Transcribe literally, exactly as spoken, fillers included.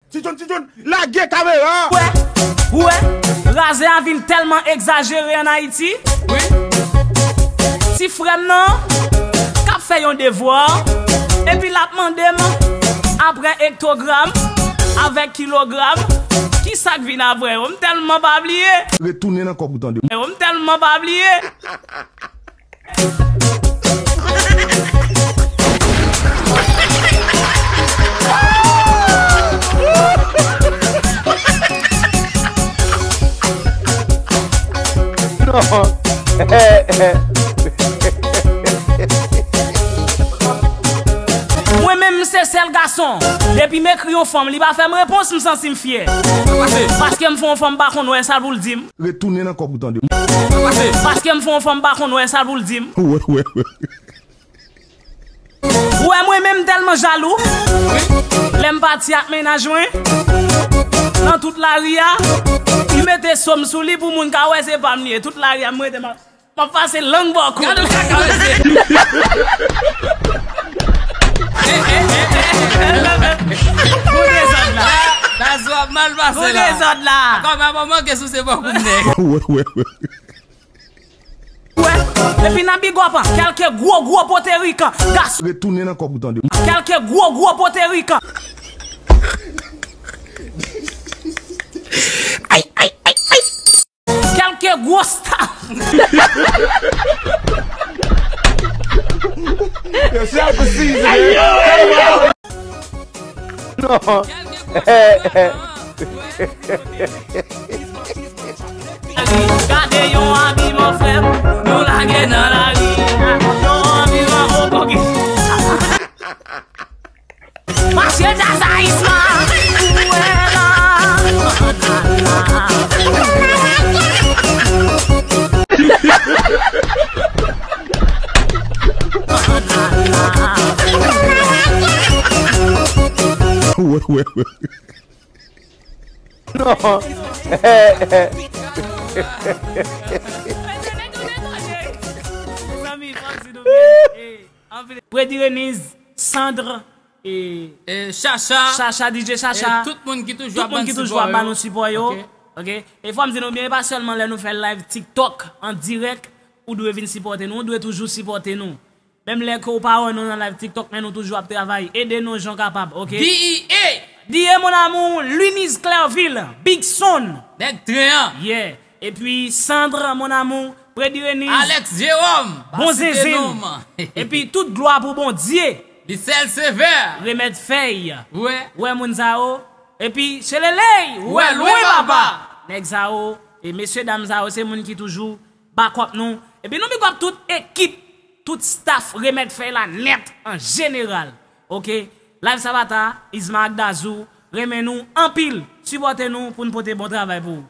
Ti John, Ti John, lage kamera! Wè, wè, razè a vin tèlman egzajere ann Ayiti. Wi. Ti frè m nan, k ap fè yon devwa, epi l ap mande m, apre ektogram, avèk kilogram, ki sa k vin apre yo? M tèlman pa bliye. Retounen nan kòb ou tande. M tèlman pa bliye. Non. Mwen menm, m se sèl gason. Depi m ekri yon fanm, li pa fè m repons, m santi m fyè. Paske m fè yon fanm pa konn wè sa l pou l di m. Retounen nan kòb ou tande. Paske m fè yon fanm pa konn wè sa l pou l di m. Wè, wè, wè. Ou wè mwen menm, m tèlman jalou. Lè m pati ak mennaj mwen, nan tout lari a, li mete so m sou li pou moun ka wè se pa m li ye. Tout lari a, m rete, m ap, m ap pase lang bò kou. Gade l kaka mesye. Gon dezòd la. Dazou ap mal pase la. Gon dezòd la. Kòm a manman ke sou se bò kou m nèg. Wè, wè, wè. Wè, epi nan big up, kèlke gwo, gwo poterikan, gas. Retounen nan kòb ou tande. Kèlke gwo, gwo poterikan. Ay, ay, ay, ay. Kèlke gwo staff. Yo, shout out to Season, man. Non. Gade yon abiman frè m, nou lage nan lari. Yon abiman okoki. Mache Jazz Isma, ou wè la. Wè, wè, wè. Non. Mezanmi, fòk si nou byen. Predi Reniz, Sandre, e, e, Chacha, Chacha, D J Chacha, e tout moun ki toujou ap ban nou sipò yo. Ok. E fò m di nou byen, e pa sèlman lè nou fè live TikTok an dirèk, ou dwe vin sipòte nou, ou dwe toujou sipòte nou. Menm lè ke w pa wè nou nan live TikTok, men nou toujou ap travay. Ede nou jan w kapab, ok? D E A! D E A, mon amour, Luniz Clerville, Big Son. Nèg tren an. Yeah. Epi Sandre, mon amour, Predi Reniz. Alex Jérôme, bon zenzenn. Epi tout glwa pou Bondye. Li sèl sevè. Remèd fèy. Wè. Wè moun sa yo. Epi, cheleley, wè lwen papa. Nèg sa yo, e mesye dam sa yo, se moun ki toujou back up nou. Epi nou big up tout ekip, tout staff Remèd Fèy la nèt an jeneral. Ok? Live Sabata, Isma ak Dazou, renmen nou anpil. Sipòte nou pou n pote bon travay pou ou.